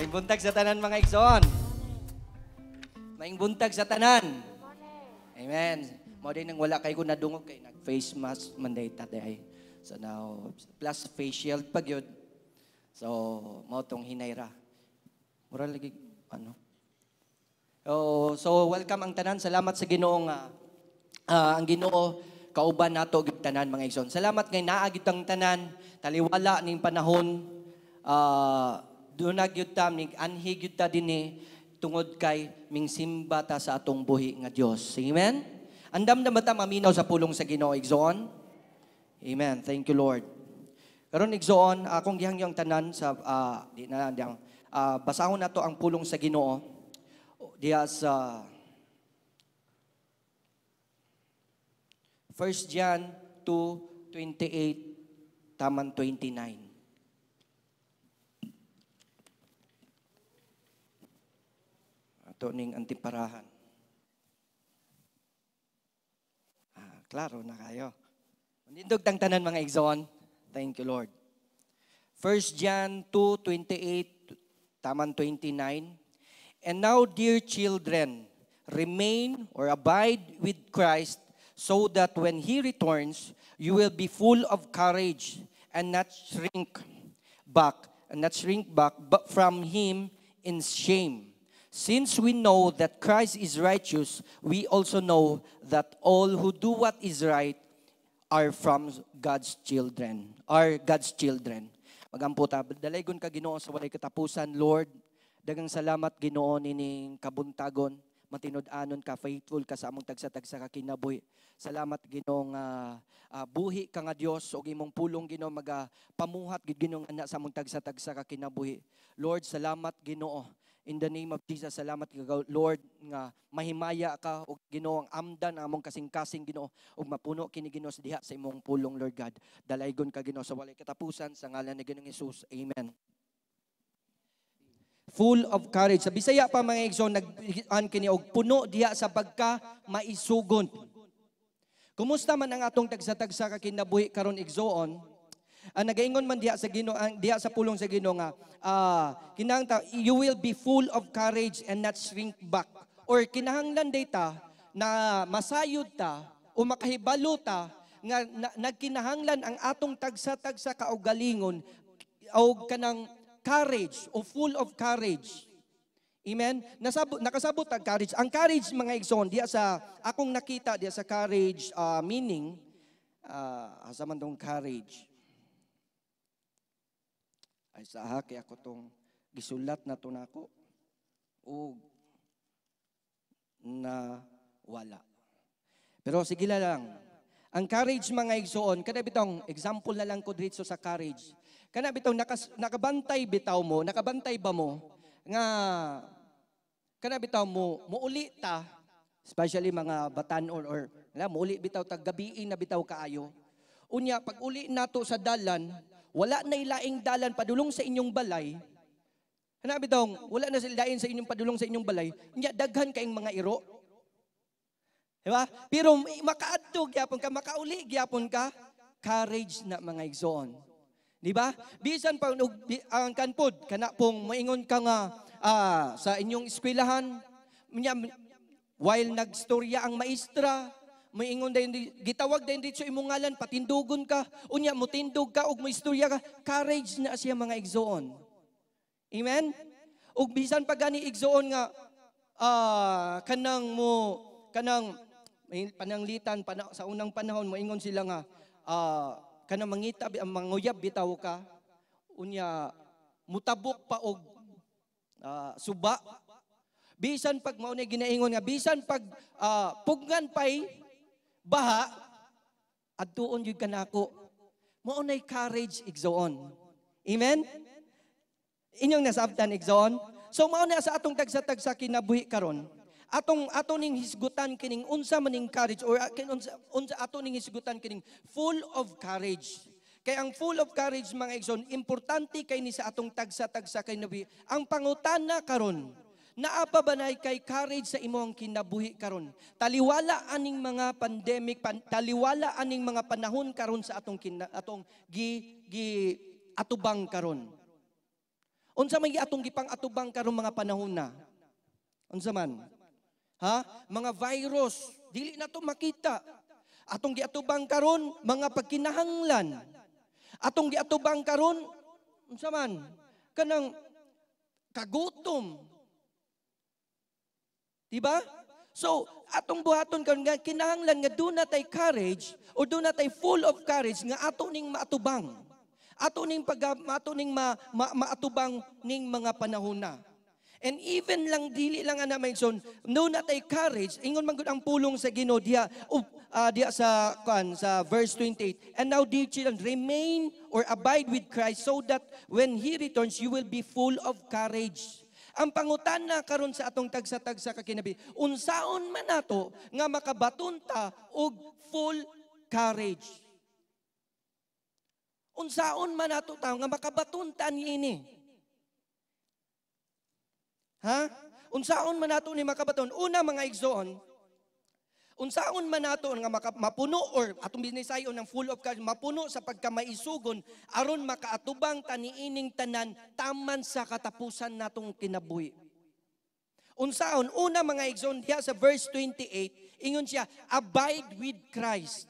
Maayong buntag sa tanan, mga igsoon. Maayong buntag sa tanan. Amen. Mao din nang wala kay ko nadungog kay nag face mask man day ta day. So now plus face shield pa gyud. So mao tong hinayra. Mura lagi ano. Oh, so welcome ang tanan. Salamat sa Ginoo nga ang Ginoo kauban nato gyud tanan, mga igsoon. Salamat ngay naa gyud ang tanan taliwala ning panahon. Duna gyud ta mig anhi gyud ta dinhi tungod kay ming simba ta sa atong buhi nga Dios. Amen. Andam na ba ta maminaw sa pulong sa Ginoo, igsoon? Amen. Thank you, Lord. Karon, igsoon, akong gihangyo ang tanan sa di na lang basahon nato ang pulong sa Ginoo diha sa 1 John 2:28 taman 29. Ato ning antiparahan. Klaro na kayo. Nindog tang tanan, mga igsoon. Thank you, Lord. 1 John 2:28 taman 29. And now, dear children, remain or abide with Christ so that when He returns, you will be full of courage and not shrink back, but from Him in shame. Since we know that Christ is righteous, we also know that all who do what is right are from God's children, are God's children. Magampo ta, dalaygon ka Ginoo sa walay katapusan, Lord. Daghang salamat, Ginoo, nining kabuntagon. Matinud-anon ka, faithful ka sa among tagsa-tagsa ka kinabuhi. Salamat, Ginoo, nga buhi ka nga Dios ug imong pulong, Ginoo, maga pamuhat gid, Ginoo, ana sa among tagsa-tagsa ka kinabuhi. Lord, salamat, Ginoo. In the name of Jesus, salamat ka, Lord, nga mahimaya ka ug Ginoo ang amdan ang among kasing-kasing, Ginoo, ug mapuno kini, Ginoo, sa diha sa imong pulong, Lord God. Dalaygon ka, Ginoo, sa walay katapusan sa ngalan ni Ginoong Jesus. Amen. Full of courage. Sa Bisaya pa, mga igsoon, nag-an kini og puno diha sa pagka maisugon. Kumusta man ang atong tagsa-tagsa ka kinabuhi karon, igsoon? Ang nagaingon man diha sa Ginoo, ang diha sa pulong sa Ginoo nga kinahanglan you will be full of courage and not shrink back. Or kinahanglan data na masayod ta o makahibalo ta nga nagkinahanglan ang atong tagsa-tagsa kaugalingon og kanang courage o full of courage. Amen? Nakasabot ang courage. Ang courage, mga igsoon, diha sa akong nakita diha sa courage meaning, asa man tong courage? Ay saha kay ako tong gisulat na to nako ug na wala. Pero sige lang. Ang courage, mga igsoon, kada bitong example na lang ko dito sa courage. Kana bitong nakabantay bitaw mo, nakabantay ba mo nga kana bitaw mo muuli ta, especially mga batan or wala, muuli bitaw tag gabiin na bitaw kaayo. Unya pag uli nato sa dalan, wala na ilaing dalan padulong sa inyong balay. Kana bitaw wala na sila lain sa inyong padulong sa inyong balay. Unya daghan kaing mga iro. Diba? Pero makaadto gyapon ka, makauli gyapon ka, courage na, mga igsoon. Di ba? Bisan pa ang kanpod kana pong maingon ka nga sa inyong eskwelahan, while nagstorya ang maestra, maingon dayon gitawag dayon dito sa imong ngalan, patindugon ka, unya motindog ka ug moistorya ka, courage na siya, mga igsoon. Amen? Ug bisan pa gani, igsoon, nga kanang mo kanang may pananglitan sa unang panahon moingon sila nga kanang mangita ang manguyab bitaw ka, unya mutabok pa og suba, bisan pag mao na ginaingon nga bisan pag pugnan pay baha, adtuon gyud kanako. Mao nay courage, igsoon. Amen. Inyong nasabtan, igsoon? So mao na sa atong tagsa-tagsa kinabuhi karon, atong ato ning hisgutan kining unsa maning courage or unsa ato ning hisgutan kining full of courage. Kay ang full of courage, mga igsoon, importante kay ni sa atong tagsa-tagsa kinabuhi. Ang pangutana karon, naa pa ba na kay courage sa imong kinabuhi karon? Taliwala aning mga pandemic, taliwala aning mga panahon karon sa atong gi gi atubang karon. Unsa may atong gipang atubang karong mga panahon na? Unsa man? Ha? Mga virus, dili na to makita. Atong giatubang karon mga pagkinahanglan. Atong giatubang karon, unsa man? Kanang kagutom. Diba? So, atong buhaton karon nga kinahanglan nga duna tay courage o duna tay full of courage nga ato ning maatubang. Ato ning maatubang ning mga panahon na. And even lang dili lang ana, mga igsoon, duna tay courage, ingon man gud ang pulong sa Ginoo diha diha sa kan sa verse 28. "And now, dear children, remain or abide with Christ so that when He returns, you will be full of courage." Ang pangutana karon sa atong tagsa-tagsa ka kinabuhi, unsaon man nato nga makabaton ta og full courage? Unsaon man nato ta nga makabaton ta niini? Ha? Unsaon man nato ni makabaton? Una, mga igsoon, unsaon man nato nga mapuno or atong binisayon ng full of courage, mapuno sa pagkamaisugon aron makaatubang ta niining tanan taman sa katapusan natong kinabuhi? Unsaon? Una, mga igsoon, diha sa verse 28, ingon siya, "Abide with Christ."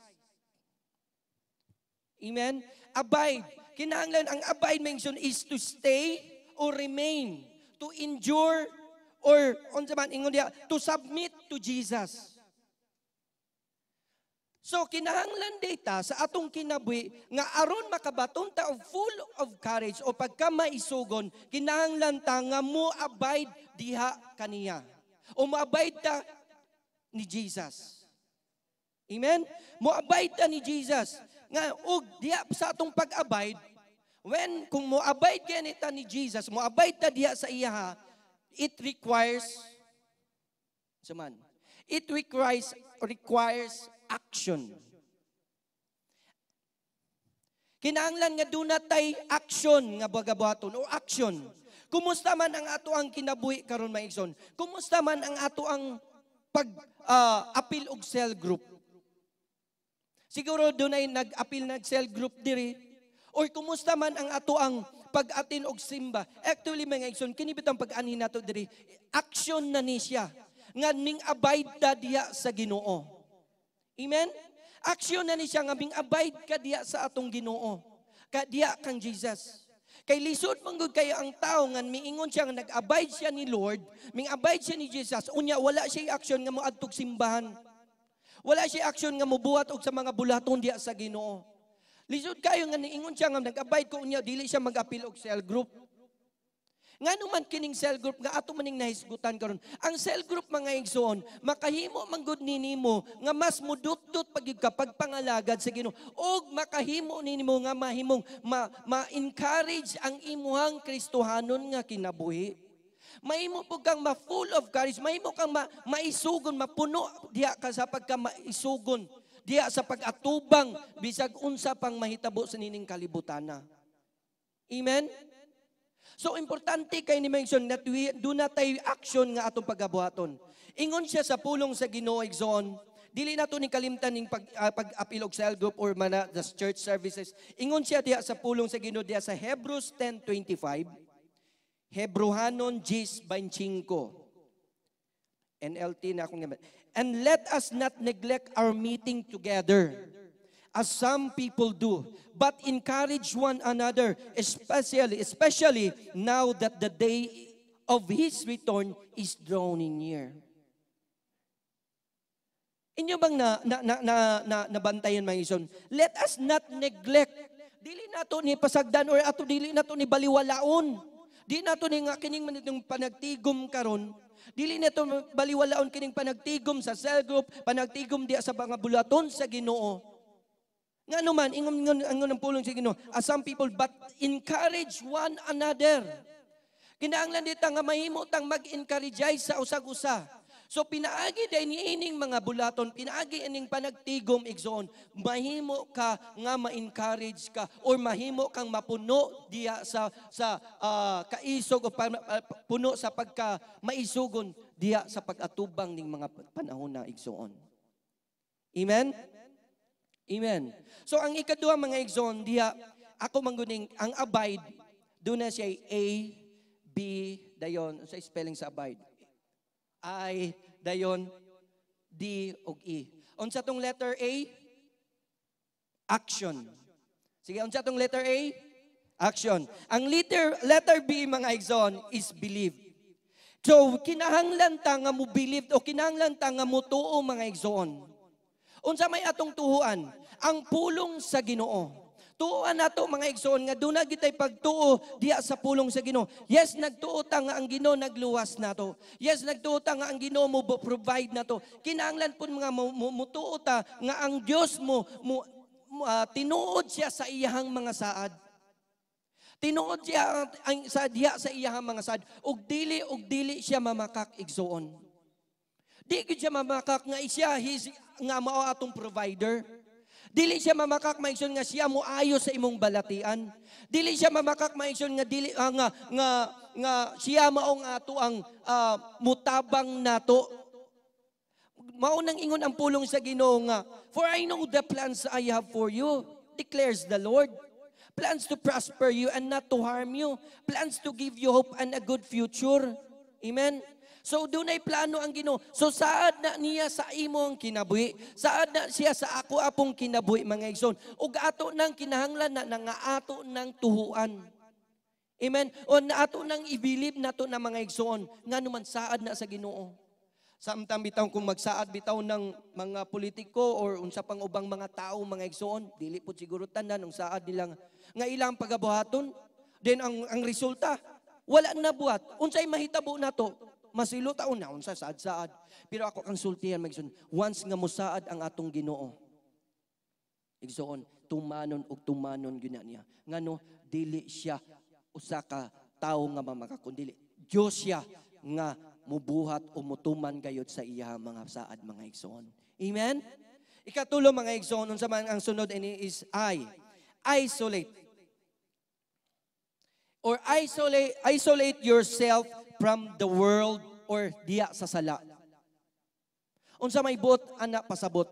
Amen? Abide. Kinahanglan ang abide, mga igsoon, is to stay or remain, to endure or unsa man ingon diha, to submit to Jesus. So kinahanglan data sa atong kinabuhi nga aron makabaton ta og full of courage o pagka maisugon, kinahanglan ta nga mo abide diha kaniya. O mo abide ta ni Jesus. Amen? Mo abide ta ni Jesus. Nga og diha sa atong pag-abide, when kung mo abide kani ta ni Jesus, mo abide ta diha sa iya, it requires man. It requires requires action. Kinahanglan nga duna tay action nga bagabuhaton o action. Kumusta man ang ato ang kinabuhi karon, mga igsoon? Kumusta man ang ato ang pag apil og cell group? Siguro dunay nag-apil nag cell group diri or kumusta man ang ato ang pag-attend og simba? Actually, mga igsoon, kini bitang pag-anhi nato diri, action na ni siya nga ning abide ta diha sa Ginoo. Amen? Action na ni siya nga ming abide ka diha sa atong Ginoo. Ka diha kang Jesus. Kay lisod man gud kayo ang tao nga miingon siya nga nag-abide siya ni Lord, ming abide siya ni Jesus, unya wala siya action nga moadtog simbahan. Wala siya action nga mobuhat og sa mga bulaton diha sa Ginoo. Lisod kayo nga niingon siya nga nag-abide ko, unya dili siya mag-apil og cell group. Ngano man kining cell group nga ato maning nahisgutan karon? Ang cell group, mga igsoon, makahimo man gud nimo nga mas mudutdot pag ka pagpangalagad sa Ginoo ug makahimo nimo nga mahimong ma-encourage ang imuhang Kristohanon nga kinabuhi. Mahimo po kang ma-full of courage, mahimo kang maisugon, mapuno diha ka sa pagka maisugon, diha sa pag-atubang bisag unsa pang mahitabo sa nining kalibutana. Amen? So importante kay ni mention that we do not tay action nga atong pagabuhaton. Ingon siya sa pulong sa Ginoo, igsoon, dili nato ni kalimtan ning pag-apil og cell group or mana the church services. Ingon siya diha sa pulong sa Ginoo diha sa Hebrews 10:25. Hebrohanon 10:25. NLT na akong gamit. "And let us not neglect our meeting together, as some people do, but encourage one another, especially now that the day of His return is drawing near." Inyo bang na nabantayan, mga igsoon? Let us not neglect. Dili nato ni pasagdan or ato dili nato ni baliwalaon. Di nato ni nga kining man itong panagtigom karon. Dili nato baliwalaon kining panagtigom sa cell group, panagtigom diya sa mga bulaton sa Ginoo. Nga naman, ingon ang pulong sa Ginoo, as some people, but encourage one another. Kinahanglan dita nga mahimo tang mag-encourage sa usag-usa. So pinaagi din ining mga bulaton, pinaagi ining panagtigom, igsoon, mahimo ka nga ma-encourage ka or mahimo kang mapuno diya sa kaisog o puno sa pagka maisugon diya sa pag-atubang ning mga panahon na, igsoon. Amen? Amen. So ang ikaduha, mga igsoon, diha ako mangguning ang abide doon na siya A B, dayon, sa spelling sa abide? I, dayon, D, ug E. Unsa tong letter A? Action. Sige, unsa tong letter A? Action. Ang letter B, mga igsoon, is believe. So, kinahanglan ta nga mo believe o kinahanglan ta nga mo tuo, mga igsoon. Unsa may atong tuhuan? Ang pulong sa Ginoo. Tuoan nato, mga igsoon, nga duna gitay pagtuo diya sa pulong sa Ginoo. Yes, nagtuo ta nga ang Ginoo nagluwas nato. Yes, nagtuo ta nga ang Ginoo mo provide nato. Kinahanglan pud mga mutuo ta nga ang Dios mo tinuod siya sa iyahang mga saad. Tinuod siya ang sa diha sa iyahang mga saad ug dili siya mamakak, igsoon. Di gyud siya mamakak nga siya his, nga mao atong provider. Dili siya mamakak, mga igsoon, nga siya mo ayo sa imong balatian. Dili siya mamakak, mga igsoon, nga dili nga nga nga siya maong ato ang mutabang nato. Mao nang ingon ang pulong sa Ginoo nga, "For I know the plans I have for you, declares the Lord. Plans to prosper you and not to harm you. Plans to give you hope and a good future." Amen? So dunay plano ang Ginoo. So saad na niya sa imong kinabuhi. Saad na siya sa ako apong kinabuhi, mga igsoon. Ug ato nang kinahanglan na nga ato nang tuhuan. Amen? O na ato nang i-believe nato na, mga igsoon, ngano man saad na sa Ginoo. Samtang bitaw kung magsaad bitaw ng mga politiko or unsa pang ubang mga tao, mga igsoon, dili pud siguro tanan ang saad nila nga ilang pagabuhaton, then ang resulta wala na buhat. Unsay mahitabo nato? Masilo ta una unsa saad-saad. Pero ako kang sultihan, mga igsoon, once nga mosaad ang atong Ginoo, igsoon, tumanon og tumanon gyud na niya. Ngano dili siya usa ka tawo nga mamakak, kundi Dios siya nga mubuhat o mutuman gayod sa iya mga saad, mga igsoon. Amen? Ikatulo, mga igsoon, unsa man ang sunod ini is I. Isolate. Or isolate yourself from the world or diya sa sala. Unsa may buot ana pasabot?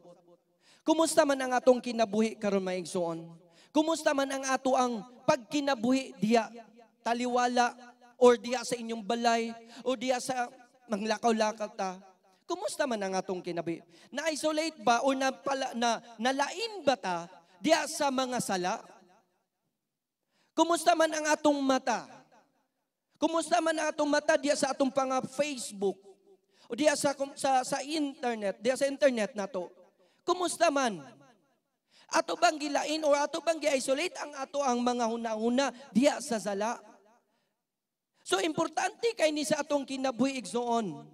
Kumusta man ang atong kinabuhi karon, mga igsoon? Kumusta man ang ato ang pagkinabuhi diya taliwala or diya sa inyong balay o diya sa manglakaw-lakaw ta? Kumusta man ang atong kinabuhi? Na-isolate ba o na, pala, na nalain ba ta diya sa mga sala? Kumusta man ang atong mata? Kumusta man ang atong mata diya sa atong panga Facebook o diya sa internet, diya sa internet nato? Kumusta man? Ato bang gilain or ato bang gi-isolate ang ato ang mga huna-huna diya sa sala? So importante kay ni sa atong kinabuhi, igsoon,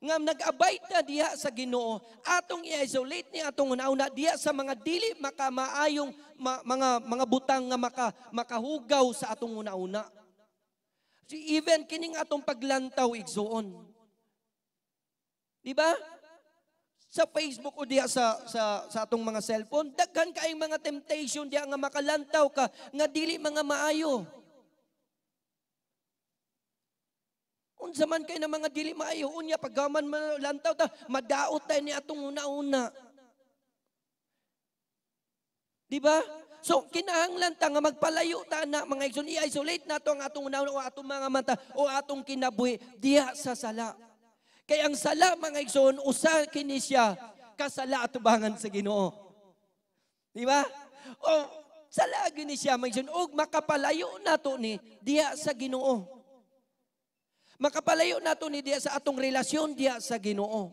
nga nag-abide na diha sa Ginoo, atong i-isolate ni atong huna-huna diha sa mga dili makamaayong mga butang nga makahugaw sa atong huna-huna. So, even kining atong paglantaw, igsoon. Di ba? Sa Facebook o diha sa atong mga cellphone, daghan kaayong mga temptation diha nga makalantaw ka nga dili mga maayo. Unsa man kay na mga dili maayo, unya paggaman lantaw ta, madaot tayo ni atong una-una. Di ba? So kinahanglan ta nga magpalayo ta na, mga igsoon, i-isolate nato ang atong una-una o atong mga mata o atong kinabuhi diha sa sala. Kay ang sala, mga igsoon, usa kini siya kasala atubangan sa Ginoo. Di ba? O sala gini siya, mga igsoon, ug makapalayo nato ni diha sa Ginoo. Makapalayo nato ni diha sa atong relasyon diha sa Ginoo.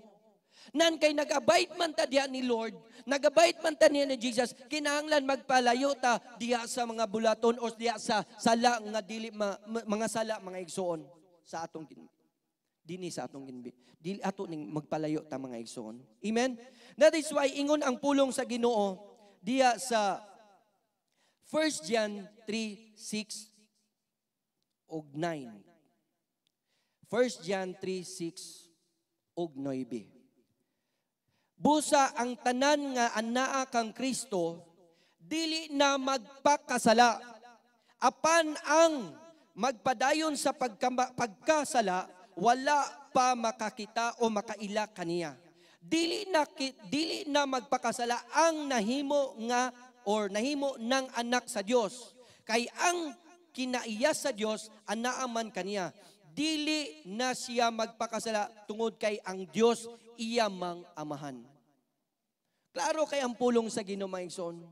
Nan kay nag-abide man ta diha ni Lord, nag-abide man ta niya ni Jesus, kinahanglan magpalayo ta diha sa mga bulaton o diha sa sala nga dili mga sala, mga igsoon, sa atong dinhi sa atong ginbi. Dili ato ning magpalayo ta, mga igsoon. Amen. That is why ingon ang pulong sa Ginoo diha sa 1 John 3:6 ug 9. 1 John 3:6 ug 9. "Busa ang tanan nga anaa kang Kristo dili na magpakasala. Apan ang magpadayon sa pagkasala, wala pa makakita o makaila kaniya. Dili na magpakasala ang nahimo nga or nahimo ng anak sa Dios. Kay ang kinaiya sa Dios anaa man kaniya. Dili na siya magpakasala tungod kay ang Dios iya mang amahan. Klaro kay ang pulong sa Ginoo, mga igsoon.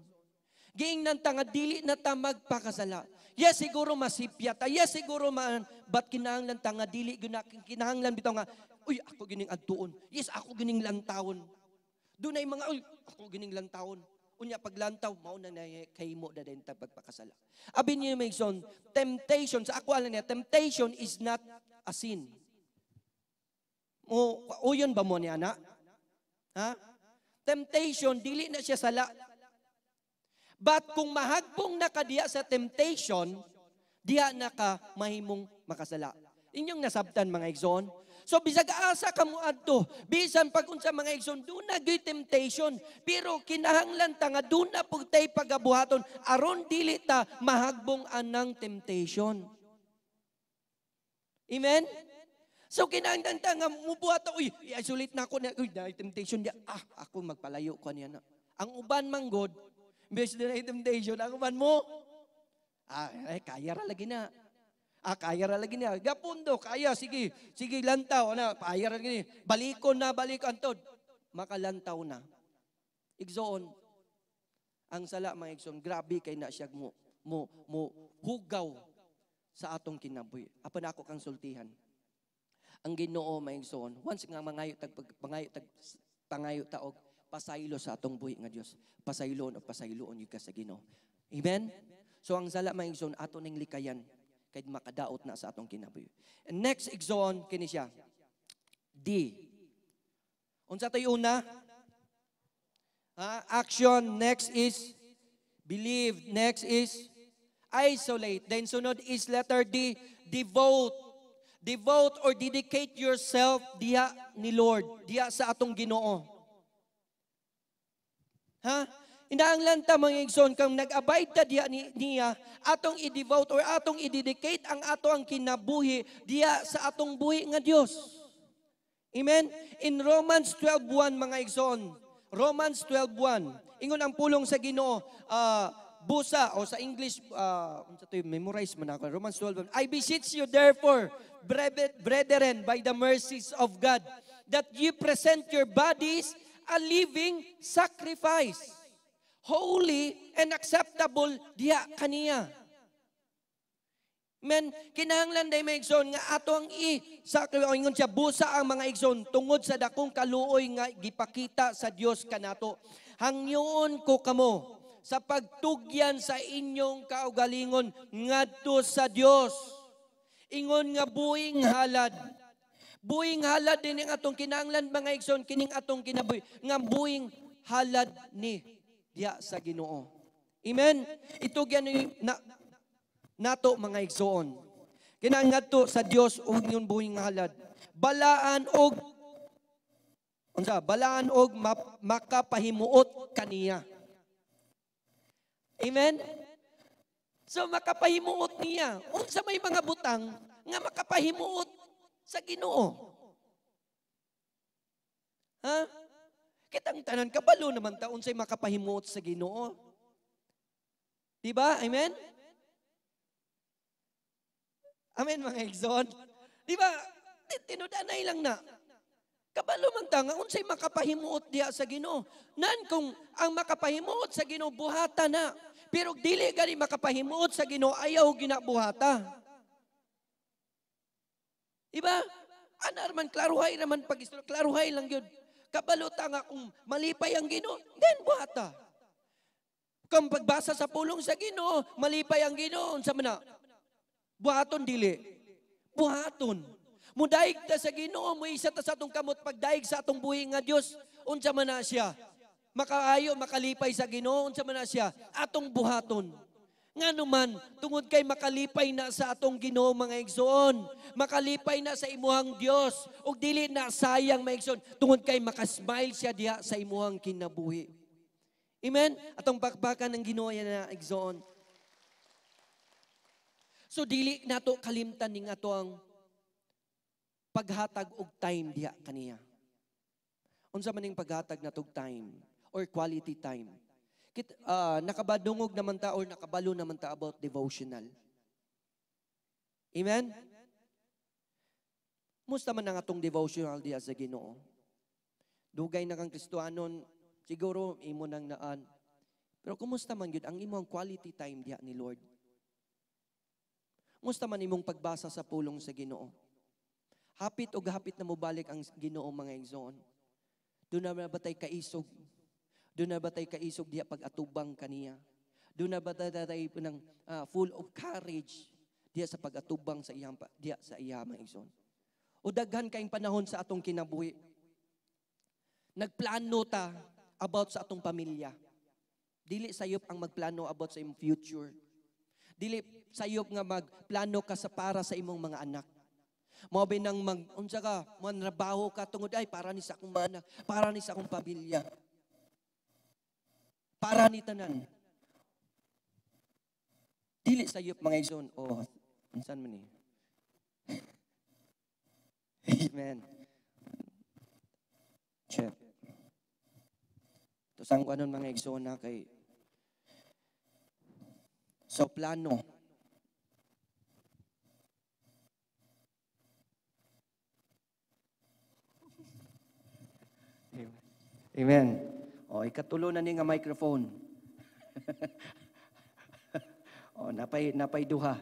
Giingnan ta nga dili na ta magpakasala. Yes, siguro masipya ta. Yes, siguro man, but kinahanglan ta nga dili gyud na kinahanglan bitaw nga, "Uy, ako gining adtuon. Yes, ako gining lantawon." Dunay mga, "Uy, ako gining lantawon." Unya paglantaw, mao na na kay mo na din ta pagpakasala. Abi niyo, mga igsoon, temptation, sa ako alam niya, temptation is not a sin. Mo, uyon ba mo niya na? Ha? Temptation, dili na siya sala. But kung mahagbong na ka diya sa temptation, diya na ka mahimong makasala. Inyong nasabtan, mga igsoon. So bisag asa ka mo adto, bisan pag unsa, mga igsoon, duna gyud temptation. Pero kinahanglan ta nga duna pud tay pagabuhaton aron dili ta mahagbong anang temptation. Amen? So kinahanglan ta nga mubuhat ta, "Uy, i-isolate na ako na, uy, na temptation diya. Ah, ako magpalayo ko niya na." Ang uban manggod, imbes na temptation, ang uban mo, "Ah, ay, kaya ra lagi na. Ah, kaya ra lagi niya. Gapundo, kaya, sige, sige, lantaw, na, kaya ra lagi. Balikon na, balik, antod." Makalantaw na. Igsoon, ang sala, mga igsoon, grabe kay na siya mo hugaw sa atong kinabuhi. Apan ako kang sultihan. Ang Ginoo, mga igsoon, once nga mangayo tag pangayo taog pasaylo sa atong buhi nga Dios. Pasayloon o pasayloon yun ka sa Ginoo. Amen? So ang sala, mga igsoon, ato ning likayan kay makadaot na sa atong kinabuhi. And next, igsoon, kini siya. D. Unsa to'y una? Ha? Action. Next is believe. Next is isolate. Then sunod is letter D, devote. Devote or dedicate yourself diha ni Lord, diha sa atong Ginoo. Ha? Inaanglan ta, mga igsoon, kang nag-abide ta diha ni, niya, atong i-devote or atong i-dedicate ang ato ang kinabuhi diha sa atong buhi nga Dios. Amen? In Romans 12:1, mga igsoon, Romans 12:1, ingon ang pulong sa Ginoo, busa o sa English, unsa to, memorize man ako. Romans 12:1, "I beseech you therefore, brethren, by the mercies of God, that you present your bodies a living sacrifice, holy and acceptable diha kaniya." Men, kinahanglan day, mga igsoon, nga ato ang i sa ingon siya, "Busa ang mga igsoon, tungod sa dakong kaluoy nga gipakita sa Dios kanato, hangyoon ko kamo sa pagtugyan sa inyong kaugalingon ngadto sa Dios ingon nga buhing halad." Buhing halad din ang atong kinahanglan, mga igsoon, kining atong kinabuhi nga buhing halad ni diha sa Ginoo. Amen. Itugyan ni na, nato, mga igsoon. Kinahanglan sa Dios og inyong buhing halad. Balaan og unsa? Balaan og makapahimuot kaniya. Amen? So makapahimuot niya. Unsa may mga butang nga makapahimuot sa Ginoo? Ha? Kitang tanan kabalo naman ta unsay makapahimuot sa Ginoo. Di ba? Amen? Amen, mga igsoon. Di ba? Tinud-anay lang na. Kabalo man ta nga unsay makapahimuot diha sa Ginoo. Nan kung ang makapahimuot sa Ginoo, buhata na. Pero dili gani makapahimuot sa Ginoo, ayaw ginabuhata. Diba? Anar man klaruhay naman pag klaruhay lang yun. Kabalo ta nga kung malipay ang Ginoo, then buhata. Kung pagbasa sa pulong sa Ginoo, malipay ang Ginoo, unsa man na? Buhaton dili? Buhaton. Mudaig ta sa Ginoo, muisa ta sa atong kamot pagdaig sa atong buhi nga Dios, unsa man na siya? Makaayo, makalipay sa Ginoo, unsa man na siya? Atong buhaton. Ngano man, tungod kay makalipay na sa atong Ginoo, mga igsoon. Makalipay na sa imuhang Dios ug dili na sayang, mga igsoon, tungod kay makasmile siya diha sa imuhang kinabuhi. Amen? Atong bakbakan ng Ginoo yan na, igsoon. So dili nato kalimtan ning ato ang paghatag og time diha kaniya. Unsa man ning paghatag natog time or quality time? Kit, nakabadungog naman ta or nakabalo naman ta about devotional. Amen? Musta man ang atong devotional diha sa Ginoo? Dugay na kang Kristohanon, siguro imo nang naan. Pero kumusta man gyud ang imong quality time diha ni Lord? Musta man imong pagbasa sa pulong sa Ginoo? Hapit og hapit na mobalik ang Ginoo, mga igsoon. Duna ba tay kaisog? Duna ba tay kaisog diha pag-atubang kaniya? Duna ba tay ng full of courage diha sa pag-atubang sa iyang diha sa iya, mga igsoon? O daghan kayong panahon sa atong kinabuhi, nagplano ta about sa atong pamilya. Dili sayop ang magplano about sa imong future. Dili sayop nga magplano ka sa para sa imong mga anak. Mao ba nang mag unsa ka, manrabaho ka tungod ay para ni sa akong mga anak, para ni sa akong pamilya. Para ni tanan. Dili sayop, mga igsoon. Oh, unsan man ni? Amen. Check. Tusang ko anon, mga igsoon, na kay. So plano. Amen. O, ikatulo na ni nga microphone. O, napay duha.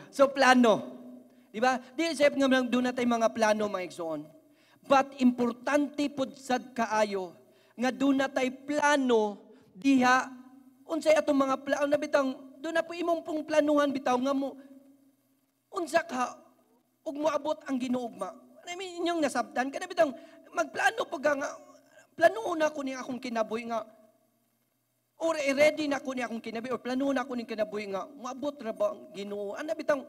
So plano. Di ba? Di isip nga lang duna tay mga plano, mga igsoon. But importante pud sad kaayo nga duna tay plano diha unsay atong mga plano na bitang duna po imong pong planuhan bitaw nga mo unsa ka ug moabot ang Ginoo ugma. I mean, inyong nasabtan kana bitang magplano pag nga plano na ko ni akong kinabuhi nga or ready na ko ni akong kinabuhi or plano na ko ni kinabuhi nga moabot ra ba ang Ginoo? Ana bitang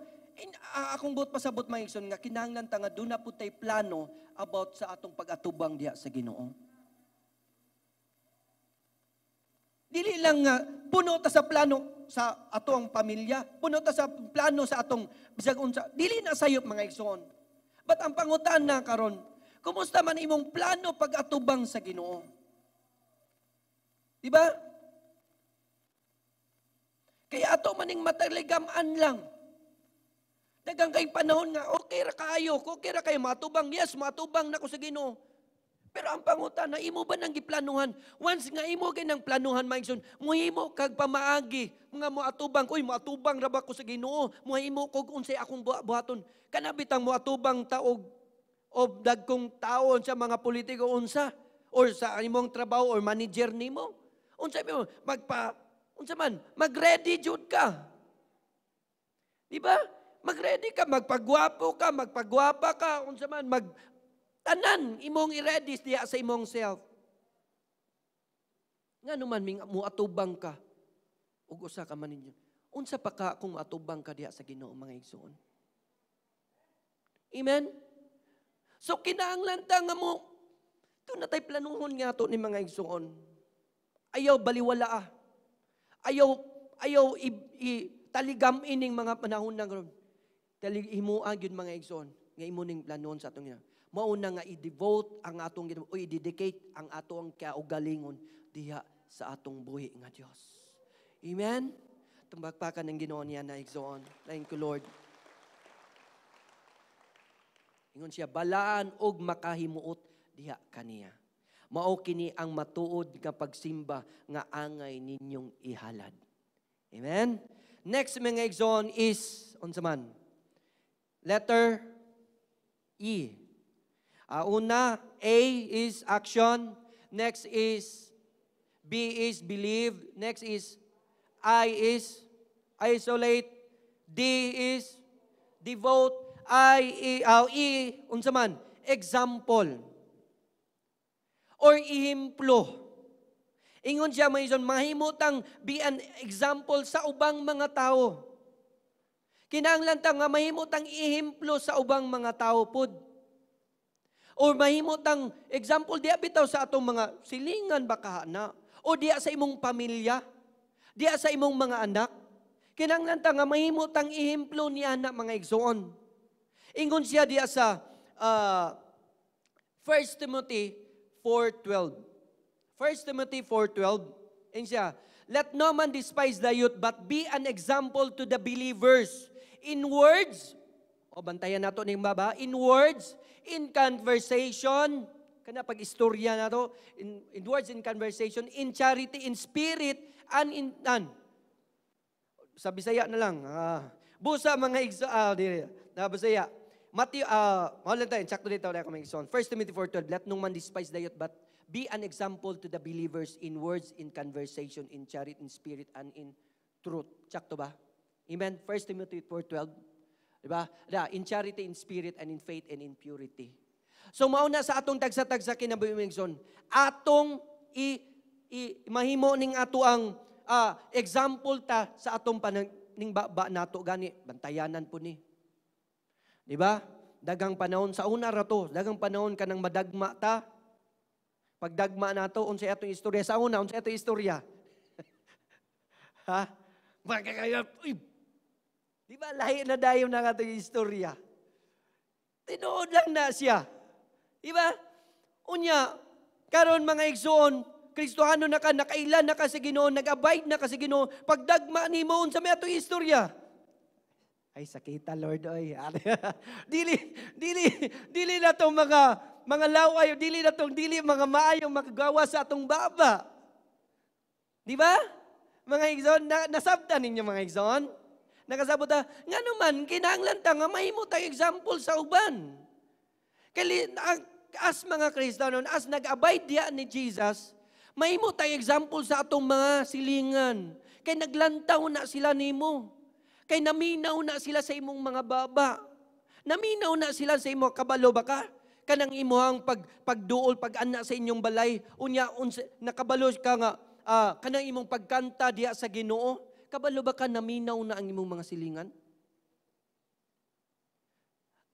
akong buot pasabot, mga igsoon, nga kinahanglan ta nga duna pud tay plano about sa atong pag-atubang diha sa Ginoo. Dili lang nga puno ta sa plano sa atong pamilya, puno ta sa plano sa atong bisag unsa. Dili na sayop, mga igsoon. But ang pangutan na karon, kumusta man imong plano pag-atubang sa Ginoo? Di ba? Kaya ato maning mataligam-an lang. Dagang kay panahon nga, okay ra kaayo, okay ra kayo, matubang, yes, matubang na ko sa Ginoo. Pero ang pangutan na, imo ba nang giplanuhan? Once nga imo kay nang planuhan, mga igsoon, muhimo kag pamaagi, mga moatubang, uy, moatubang ra ba ko sa Ginoo? Muhimo kog unsay akong buhaton. Kana bitang moatubang ta og o dagkong taon sa mga politiko unsa or sa imong trabaho or manager nimo. Unsa mo magpa unsa man, mag-ready jud ka. Di ba? Mag-ready ka, magpagwapo ka, magpagwapa ka, unsa man mag tanan imong i-ready diha sa imong self. Nga naman ming muatubang ka ug usa ka man ninyo. Unsa pa ka kung atubang ka diha sa Ginoo, mga igsoon? Amen? So kinahanglan ta nga mo duna tay planuhon nga ato ni mga igsoon. Ayaw baliwala ah. Ayaw ayaw i, i taligam ining mga panahon na karon. Talig himoa gyud, mga igsoon, nga imo ning planuhon sa atong ina. Mao na nga i-devote ang atong o i-dedicate ang atong kaugalingon diha sa atong buhi nga Dios. Amen? Tumbakpakan ng Ginoo niya na igsoon. Thank you, Lord. Ingon siya, balaan og makahimuot diha kaniya. Mao kini ang matuod nga pagsimba nga angay ninyong ihalad. Amen? Next, mga igsoon, is, unsa man? Letter E. Una, A is action. Next is B is believe. Next is I is isolate. D is devote. I, E, E, unsa man? Example. Or ihemplo. Ingon siya, mga igsoon, mahimutang be an example sa ubang mga tao. Kinahanglan ta nga mahimutang ihemplo sa ubang mga tao pud. Or mahimutang example diya bitaw sa atong mga silingan baka na o diya sa imong pamilya, diya sa imong mga anak. Kinahanglan ta nga mahimutang ihemplo niya na, mga igsoon. Ingon siya diya sa 1 Timothy 4:12. 1 Timothy 4:12. Ingon siya, "Let no man despise the youth, but be an example to the believers in words, O bantayan nato ning baba, in words, in conversation, kana pag istorya nato, in words, in conversation, in charity, in spirit, and in an. Sa Bisaya na lang. Busa mga igso, dili, na Bisaya. Matthew, mao lang tayo, sakto dito na mga igsoon. 1 Timothy 4:12, "Let no man despise the youth, but be an example to the believers in words, in conversation, in charity, in spirit, and in truth." Sakto ba? Amen? 1 Timothy 4:12. Diba? Da, in charity, in spirit, and in faith, and in purity. So mao na sa atong tagsa-tagsa kinabuhi, mga igsoon. Atong i mahimo ning ato ang example ta sa atong panang ning baba nato gani bantayanan po ni. Di ba? Dagang panahon sa una ra to, dagang panahon kanang madagma ta. Pagdagma nato, unsay atong istorya sa una, unsay atong istorya? Ha? Magkakaya, uy, di ba lahi na dayon na atong istorya? Tinuod lang na siya. Di ba? Unya, karon mga igsoon, Kristohano na ka, nakailan na ka sa Ginoo, nag-abide na ka sa Ginoo, pagdagma nimo, unsa may atong istorya? Ay, sakita, Lord, oy. Dili dili dili na tong mga laway, dili na tong dili mga maayong makagawa sa atong baba. Di ba? Mga igsoon, nasabtan ninyo, mga igsoon? Nakasabot ta, nga naman, kinahanglan ta nga mahimo tayo example sa uban. Kay as mga Kristiyano, as nag-abide diya ni Jesus, mahimo tayo example sa atong mga silingan. Kay naglantaw na sila nimo. Kay naminaw na sila sa imong mga baba. Naminaw na sila sa imo, kabalo ba ka? Kanang imuhang pagduol, pag-ana sa inyong balay, unya unsa, nakabalo ka nga kanang imong pagkanta diya sa Ginoo, kabalo ba ka naminaw na ang imong mga silingan?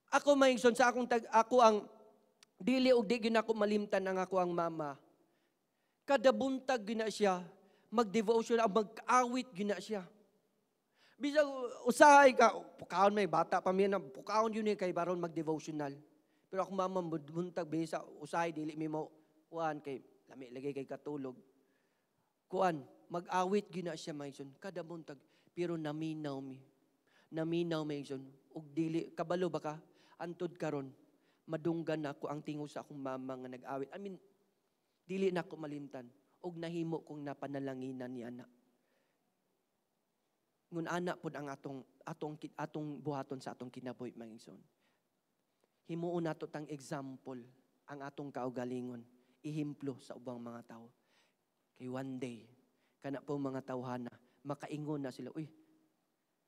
Ako, mga igsoon, sa akong tag, ako ang dili og di gyud ako malimtan ang ako ang mama. Kada buntag gyud na siya mag-devotion, mag-awit gyud na siya. Bisag usahay ka, pukaon may bata pa mi na, pukaon yun eh kay baron mag-devotional. Pero ako mama buntag bisa usahay dili mi mo kuan kay lami lagi kay katulog. Kuan, mag-awit gyud na siya, mga igsoon, kada buntag, pero naminaw mi. Naminaw, mga igsoon, ug dili kabalo ba ka antud karon madunggan nako ang tingog sa akong mama nga nag-awit. I mean, dili na ako malimtan ug nahimo kong napanalanginan niya na. Ngun ana pod ang atong buhaton sa atong kinabuhi, mga igsoon. Himuon nato tang example ang atong kaugalingon, ihemplo sa ubang mga tao. Kay one day, kana po mga tawhana, makaingon na sila, "Uy,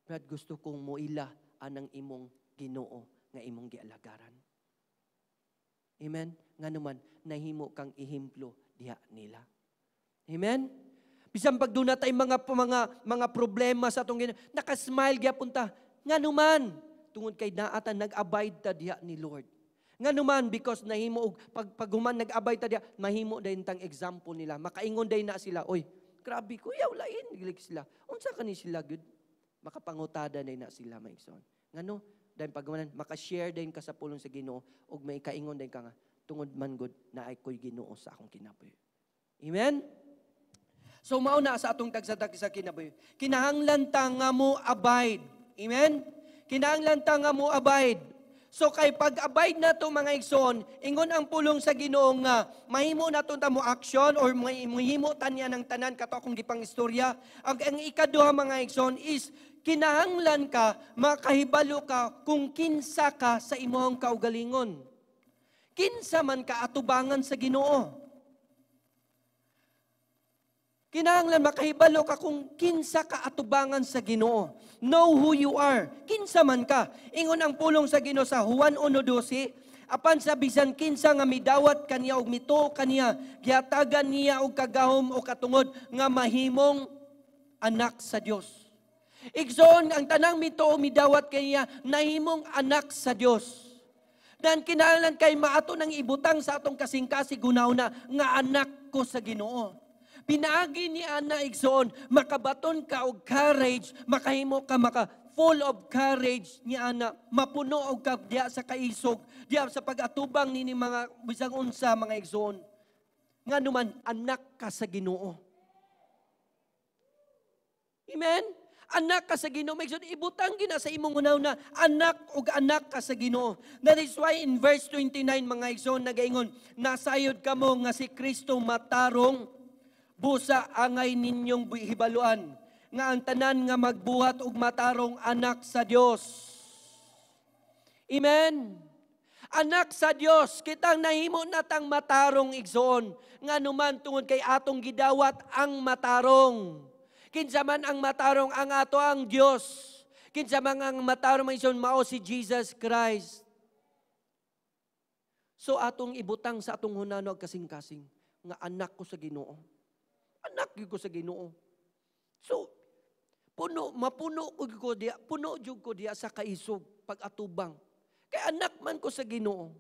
Brad, gusto kong moila anang imong Ginoo nga imong gialagaran." Amen? Nga naman, nahimo kang ihemplo diha nila. Amen? Bisan pag doon na mga problema sa atong Ginoo, nakasmile gyapon ta. Nga naman, tungod kay naata nag-abide ta diha ni Lord. Nga naman, because nahimo og pag human nag-abide ta diha, mahimo dayon tang example nila. Makaingon dayon na sila, "Oy, grabe kuya, lain gilik sila. Unsa kani sila gud?" Makapangutada na sila, mga igsoon. Ngano? Dahil pag human, maka-share din ka sa pulong sa Ginoo ug may kaingon din ka nga tungod man gud na ay ko'y Ginoo sa akong kinabuhi. Amen? So mao na sa atong tagsa-tagsa kinabuhi. Kinahanglan ta nga mo abide. Amen? Kinahanglan ta nga mo abide. So kay pag-abide na to, mga igsoon, ingon ang pulong sa Ginoo nga mahimo nato ta mo action or mahimo tanya ng tanan kato akong gipang istorya. Ang ikaduha, mga igsoon, is kinahanglan ka makahibalo ka kung kinsa ka sa imong kaugalingon. Kinsa man ka atubangan sa Ginoo. Kinahanglan makahibalo ka kung kinsa ka atubangan sa Ginoo. Know who you are. Kinsa man ka. Ingon ang pulong sa Ginoo sa Juan 1:12, apan sa bisan kinsa nga midawat kaniya og mituo kaniya, gihatagan niya og kagahom o katungod nga mahimong anak sa Dios. Igsoon, ang tanang mituo, midawat kaniya, nahimong anak sa Dios. Dan kinahanglan kay maato nang ibutang sa atong kasing-kasing na nga anak ko sa Ginoo. Pinaagi ni ana, igsoon, makabaton ka og courage, makahimo ka maka full of courage ni ana, mapuno og ka diya sa kaisog, diya sa pag-atubang nini mga bisag unsa, mga igsoon. Nga naman anak ka sa Ginoo. Amen? Anak ka sa Ginoo. May ibutang gina sa imong na anak ug anak ka sa Ginoo. That is why in verse 29, mga igsoon, nagaingon, "Nasayod kamo nga si Kristo matarong, busa angay ninyong hibaluan nga ang tanan nga magbuhat og matarong anak sa Dios." Amen. Anak sa Dios, kitang nahimo natang matarong, igsoon. Nga numan? Tungod kay atong gidawat ang matarong. Kinsa man ang matarong? Ang ato ang Dios. Kinsa man ang matarong, mga igsoon? Mao si Jesus Christ. So atong ibutang sa atong hunahuna kasing-kasing nga anak ko sa Ginoo. Anak gyud ko sa Ginoo. So puno, mapuno ko diya, puno jud ko diya sa kaisog pag-atubang. Kay anak man ko sa Ginoo.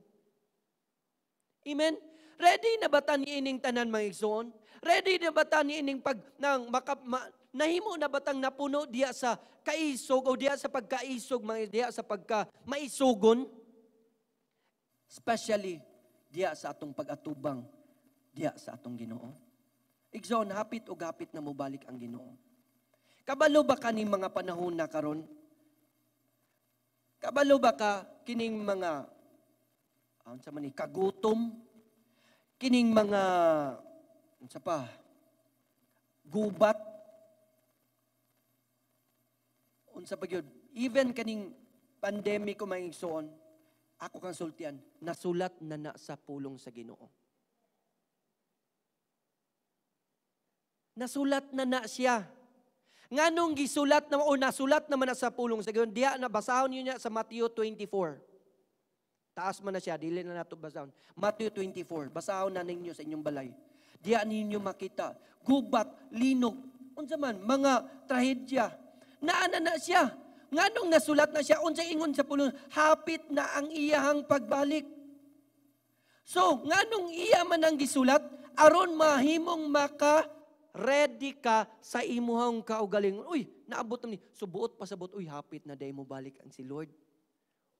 Amen. Ready na ba ta niining tanan, mga igsoon? Ready na ba ta niining pag nang maka, ma, nahimo na ba tang napuno diya sa kaisog o diya sa pagkaisog, mga diya sa pagka maisugon? Especially diya sa atong pag-atubang diya sa atong Ginoo. Igsoon, hapit o hapit na mobalik ang Ginoo. Kabalo ba kaning mga panahon na karon? Kabalo ba ka kining mga unsa man ni kagutom, kining mga unsa pa, gubat, unsa pa gyud, even kaning pandemic ko, mga igsoon, ako kang sultian, nasulat na na sa pulong sa Ginoo. Nasulat na na siya. Nganong gisulat na o nasulat naman na sa pulong sa Ginoo? Diya na basahon niyo niya sa Matthew 24. Taas man na siya, dili na nato basahon. Matthew 24, basahon na ninyo sa inyong balay. Diya ninyo makita, gubat, linog, unsa man, mga trahedya. Naana na siya. Nganong nasulat na siya? Unsa ingon sa pulong? Hapit na ang iyahang pagbalik. So, nganong iya man ang gisulat? Aron mahimong maka ready ka sa imuhang kaugalingon. Uy, naabot na ni. Subuot pa sabot. Uy, hapit na day mo balik ang si Lord.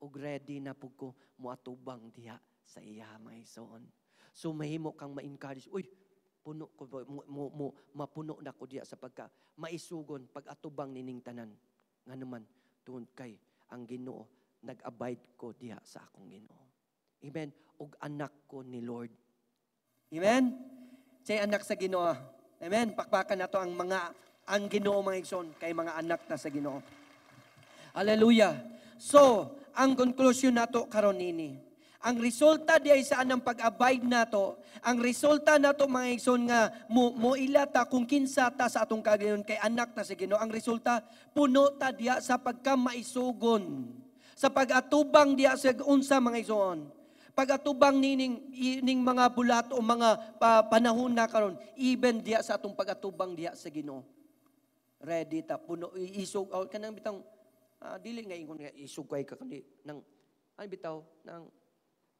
Ug ready na pug ko moatubang diha sa iya, mga igsoon. So mahimo kang ma-encourage. Uy, puno ko mo, mo, mo mapuno na ko diha sa pagka maisugon pag-atubang nining tanan. Ngano man? Tungod kay ang Ginoo, nag-abide ko diha sa akong Ginoo. Amen. Ug anak ko ni Lord. Amen. Say anak sa Ginoo. Amen. Pakpakan nato ang mga ang Ginoo, mga igsoon, kay mga anak na sa Ginoo. Hallelujah. So, ang conclusion nato karon nini. Ang resulta di ay sa anang pag-abide nato, ang resulta nato, mga igsoon, nga mo, mo ila ta kung kinsa ta sa atong kagayon kay anak ta sa Ginoo. Ang resulta, puno ta diya sa pagkamaisugon. Sa pag-atubang diya sa unsa, mga igsoon? Pag-atubang nining ning mga bulat o mga panahon na karon, even diya sa atong pag-atubang diya sa Ginoo. Ready ta, puno isog oh, kanang bitang dili nga ingon nga isog kay ka kundi nang ano bitaw nang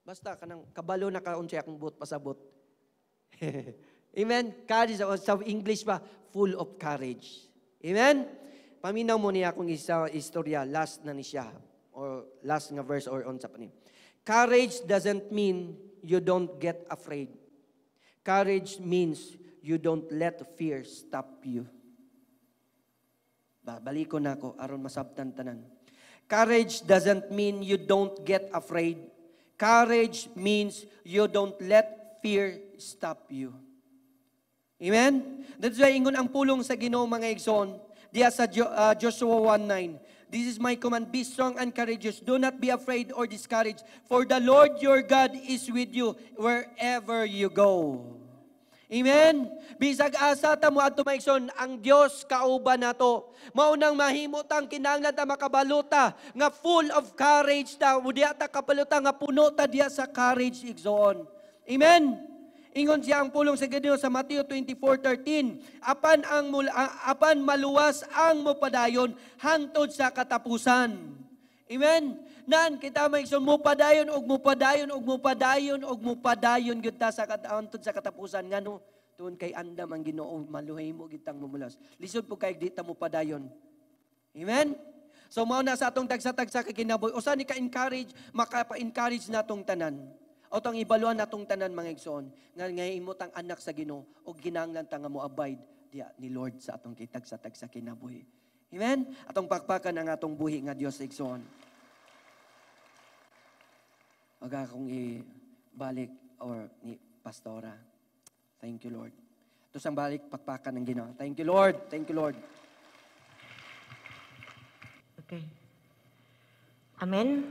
basta kanang kabalo na ka unsay akong buot pasabot. Amen. Courage sa English pa, full of courage. Amen. Paminaw mo niya akong isa istorya, last na ni siya or last nga verse or unsa pa ni. Courage doesn't mean you don't get afraid. Courage means you don't let fear stop you. Baliko na ako aron masabtan tanan. Courage doesn't mean you don't get afraid. Courage means you don't let fear stop you. Amen? That's why ingon ang pulong sa Ginoo, mga igsoon, diya sa Joshua 1:9. "This is my command, be strong and courageous. Do not be afraid or discouraged, for the Lord your God is with you wherever you go." Amen? Bisag asa ta mo adto, mga igsoon, ang Dios kauban nato. Mao nang mahimo tang kinahanglan ta makabaluta nga full of courage ta. Diya ta kabaluta nga puno ta diya sa courage, igsoon. Amen? Ingon siya ang pulong sa Ginoo sa Mateo 24:13, apan maluwas ang mopadayon hantod sa katapusan." Amen. Nan kita may igsoon mopadayon og mopadayon og mopadayon og mopadayon gyud ta sa hantod sa katapusan. Ngano? Tungod kay andam ang Ginoo maluhay mo gitang mumulas. Lisod po kay di ta mopadayon. Amen. So mao na sa atong tagsa-tagsa ka kinabuhi. Usa ni ka-encourage, makapa-encourage natong tanan. O tong ibaluan natong tanan, mga igsoon, nga imo tang anak sa Ginoo ug ginahanglan ta nga mo abide diya ni Lord sa atong kitagsa-tagsa kinabuhi. Amen? Atong pakpakan ang atong buhi nga Dios, igsoon. Wag akong ibalik or ni Pastora. Thank you, Lord. Ito sang balik, pakpakan ng Ginoo. Thank you, Lord. Thank you, Lord. Okay. Amen.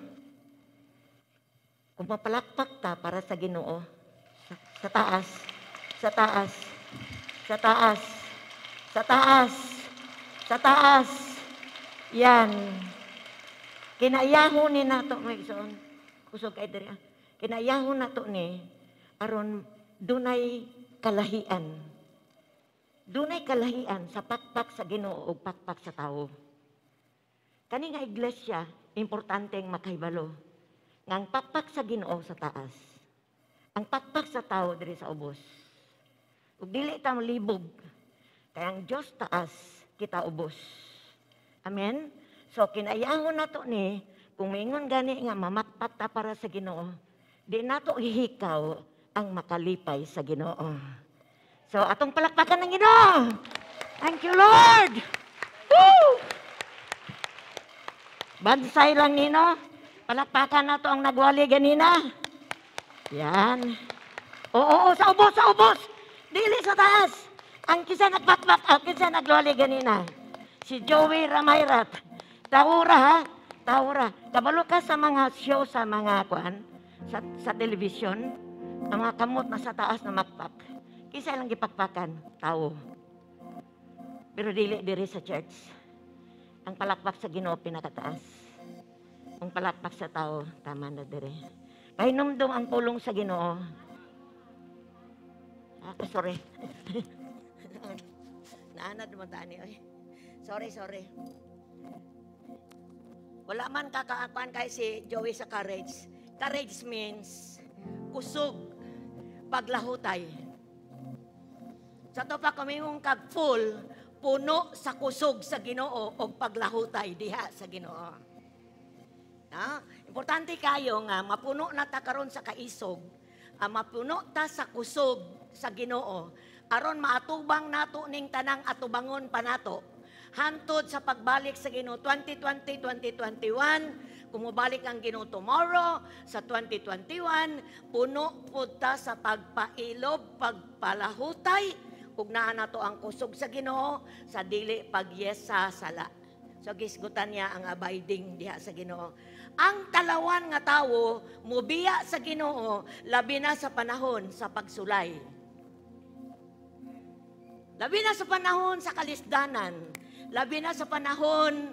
Kung mapalakpak ta para sa Ginoo, sa taas, sa taas, sa taas, sa taas, sa taas. Yan. Kinaiyahon ni nato, may igsoon. Kusog kay diri, ah. Kinaiyahon nato ni aron dunay kalahian. Dunay kalahian sa pakpak sa Ginoo ug pakpak sa tawo. Kani nga iglesia, importanteng makahibalo nga ang pakpak sa Ginoo sa taas. Ang pakpak sa tao diri sa ubos. Ug dili ta molibog kay ang Dios taas, kita ubos. Amen. So kinaiyahon nato ni kung maingon gani nga mamakpak ta para sa Ginoo, di nato hihikaw ang makalipay sa Ginoo. So atong palakpakan ng Ginoo. Thank you, Lord. Woo! Bansay lang nino. Palakpakan nato ang nagwali ganina. Yan. Oo, oo, sa ubos, sa ubos. Dili sa taas. Ang kisa nagpakpak, ang kisa nagwali ganina. Si Joey Ramayrat. Taura ha. Taura. Kabalo ka sa mga show sa mga kuan, sa television, ang mga kamot na sa taas na makpak. Kisa lang gipakpakan, tao. Pero dili diri sa church. Ang palakpak sa Ginoo pinakataas. Ang palakpak sa tao, tama na diri. Pahinumdum ang pulong sa Ginoo. Ah, sorry. Naanad mo tani oy. Sorry, sorry. Wala man kakaakuan kay si Joey sa courage. Courage means kusog, paglahutay. Sa to pa kamingong kag full, puno sa kusog sa Ginoo og paglahutay diha sa Ginoo. Ha? Importante kayo nga mapuno na ta karon sa kaisog, mapuno ta sa kusog sa Ginoo aron maatubang nato ning tanang atubangon pa nato hantod sa pagbalik sa Ginoo 2020, 2021. Kung mobalik ang Ginoo tomorrow sa 2021, puno pud ta sa pagpailob, pagpalahutay ug naa nato ang kusog sa Ginoo sa dili pagyes sa sala. So gisgutan niya ang abiding diha sa Ginoo. Ang talawan nga tawo mobiya sa Ginoo labi na sa panahon sa pagsulay. Labi na sa panahon sa kalisdanan, labi na sa panahon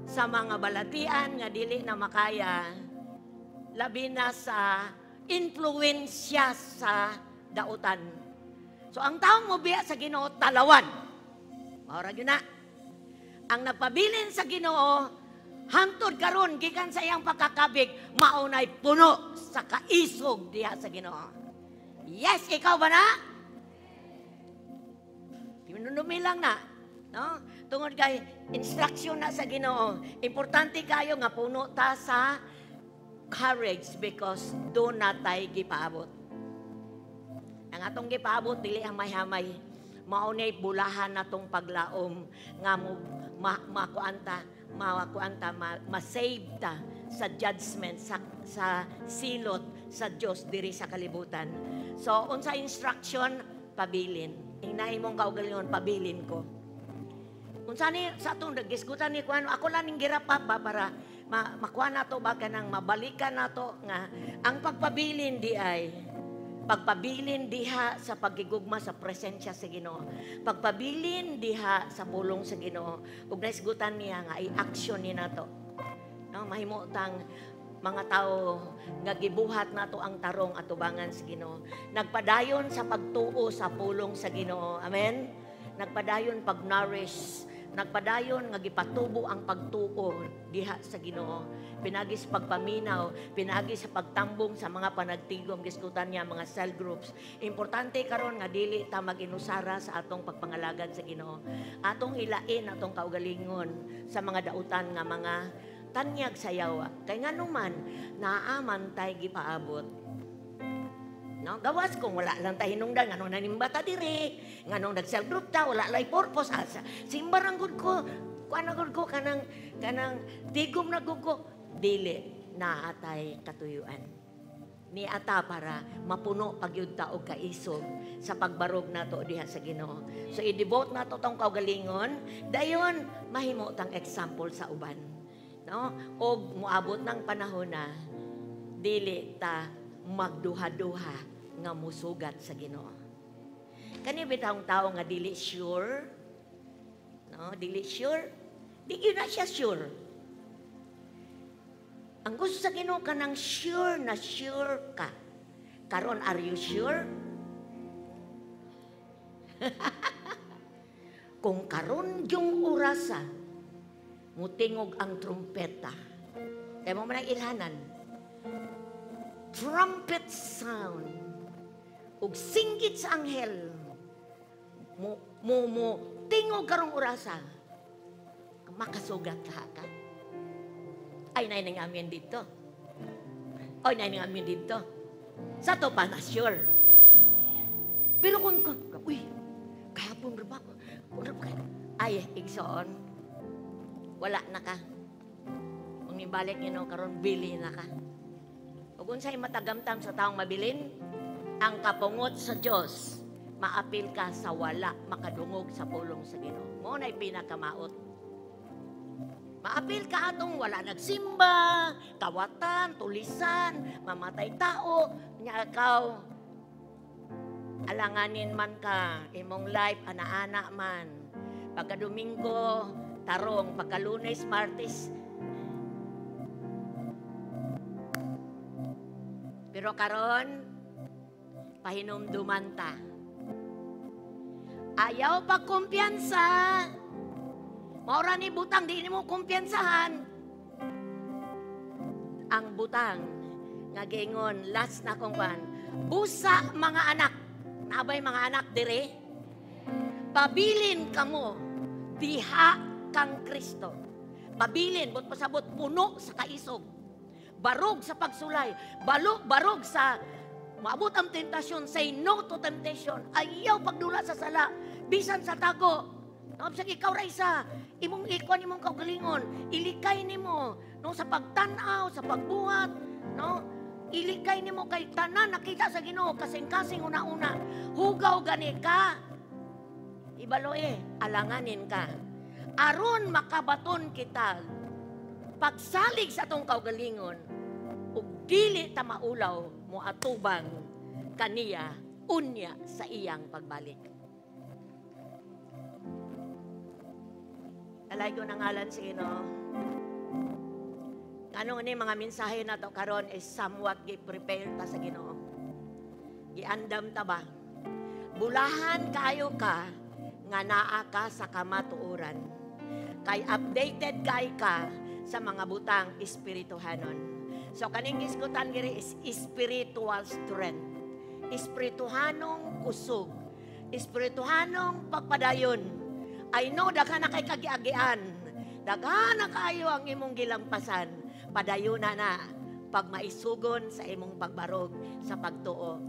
sa mga balatian nga dili na makaya, labi na sa influensya sa dautan. So ang taong mobiya sa Ginoo talawan. Mao ra gyud na. Ang nagpabilin sa Ginoo hantod karon gikan sa iyang pagkakabig maunay puno sa kaisog diha sa Ginoo. Yes, ikaw ba na? Pinunumi lang na, no? Tungod kay instruction na sa Ginoo. Importante kayo nga puno ta sa courage because do na tay gipaabot. Ang atong gipaabot dili hamay-hamay. Mao nay bulahan natong paglaom nga mo makuanta, makuanta, ma-save ta sa judgment, sa silot sa Dios diri sa kalibutan. So unsa instruction? Pabilin. Ingnahi mong kaugalingon, pabilin ko. Unsa ni sa atong gisgutan ni kuan, ako lang ning girapa ba para makuha nato ba kanang mabalikan nato nga ang pagpabilin di ay pagpabilin diha sa pagigugma sa presensya sa Ginoo. Pagpabilin diha sa pulong sa Ginoo. Ug naisgutan niya nga i-action ni nato. No, mahimo tang mga tao nga gibuhat nato ang tarong atubangan sa Ginoo. Nagpadayon sa pagtuo sa pulong sa Ginoo. Amen. Nagpadayon pag-nourish, nagpadayon nga gipatubo ang pagtuo diha sa Ginoo. Pinagi sa pagpaminaw, pinagi sa pagtambong sa mga panagtigom, gisgutan niya mga cell groups. Importante karon nga dili ta mag-inusara sa atong pagpangalagad sa Ginoo. Atong ilain atong kaugalingon sa mga dautan nga mga tanyag sa yawa. Kay nganuman naaman tay gipaabot. No, gawas kung wala lang tayo hinungdan, nganong nanimba ta diri, nganong nag-cell group ta, wala lay purpose. Asa, simba rang gud ko. Kuan na gud ko kanang kanang tigom na gud ko. Dili naatay katuyuan. Ni ata para mapuno pagyud ta og kaisog sa pagbarog nato diha sa Ginoo. So i-devote nato tong kaugalingon, dayon mahimo tang example sa uban. No? Og moabot ng panahon na dili ta magduha-duha nga musugat sa Ginoo. Kani bitawng tao nga dili sure, no? Dili sure, di gyud na siya sure. Ang gusto sa Ginoo, kanang sure na sure ka. Karon, are you sure? Kung karon yung orasa, mutingog ang trumpeta. Kaya mo man ang ilhanan. Trumpet sound. Ug singgit sa anghel. Mo tingog karong orasa. Makasugat ka ka. Ay, nay nang amin dito. Ay, nay nang amin dito. Sa to pa na sure. Pero kung, uy, kahapon ra ba? Ra ba? Ay, igsoon, wala na ka. Kung nibalik nyo karon, bili na ka. Ug unsay matagamtam sa taong mabilin, ang kapungot sa Dios, maapil ka sa wala makadungog sa pulong sa Ginoo. Mo na'y pinakamaot. Maapil ka atong wala nagsimba, kawatan, tulisan, mamatay tao, nya ikaw, alanganin man ka, imong life, ana-ana man. Pagka Domingo, tarong, pagka Lunes, Martes. Pero karon, pahinumduman ta. Ayaw pagkumpiyansa. Maura ni butang, di mo kumpiyansahan. Ang butang, nga giingon, last na kong kwan, busa mga anak, nabay mga anak dire, pabilin kamo, diha kang Kristo. Pabilin, but pasabot, puno sa kaisog. Barog sa pagsulay, barog sa maabot ang tentasyon, say no to temptation. Ayaw pagdula sa sala, bisan sa tago. No, bisag ikaw ra isa, imong ikuan imong kaugalingon, ilikay nimo, no, sa pagtan-aw, sa pagbuhat, no? Ilikay nimo kay tanan nakita sa Ginoo, kasing-kasing una-una. Hugaw gani ka. Ibalo alanganin ka. Aron makabaton kita pagsalig sa atong kaugalingon ug dili ta maulaw moatubang kaniya unya sa iyang pagbalik. Alay ko ng ngalan sa Ginoo. Ano ni mga mensahe na to karon is somewhat gi-prepare ta sa Ginoo. Giandam ta ba? Bulahan kayo ka nga naa ka sa kamatuoran. Kay updated kay ka sa mga butang espirituhanon. So kaning gisgutan diri is spiritual strength. Espirituhanong kusog. Espirituhanong pagpadayon. I know daghan na kay kagiagian. Daghan na kayo ang imong gilampasan. Padayon na na pag maisugon sa imong pagbarog sa pagtuo.